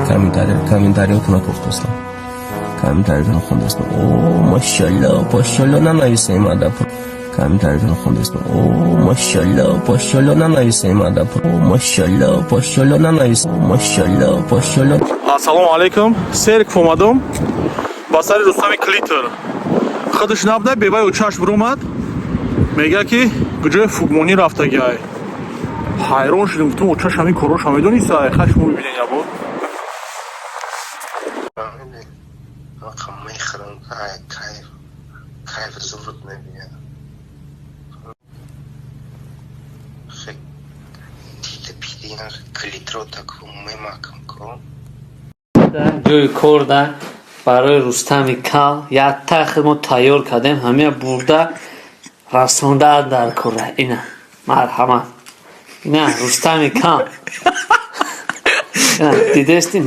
Комментариётона кофтастам, комментариётона хондастам. О, машалло, пошалло нанависем, адаб. Комментариётона хондастам. О, машалло, пошалло нанависем, адаб. О, машалло, пошалло нанависем, машалло, пошалло. Ассалому алайкум. Серк омадум ба сари Рустами Клитер. Худаш набуда, бебай учаш биромад, мега, ки куҷои фугмонӣ рафтагиай. Ҳайрон шудем, гуфтум, учаш ҳамин короша медонистай. Хай, шумо бибинед ябор. Мехӯрам, кайф, кайф зурд мебинам. Клитро таку мемакам ко. Ҷои кор да барои Рустами кал як тахт мо тайёр кардем, ҳамия бурда расонда дар кора. Ина, марҳамат, ина Рустами кал, дидести?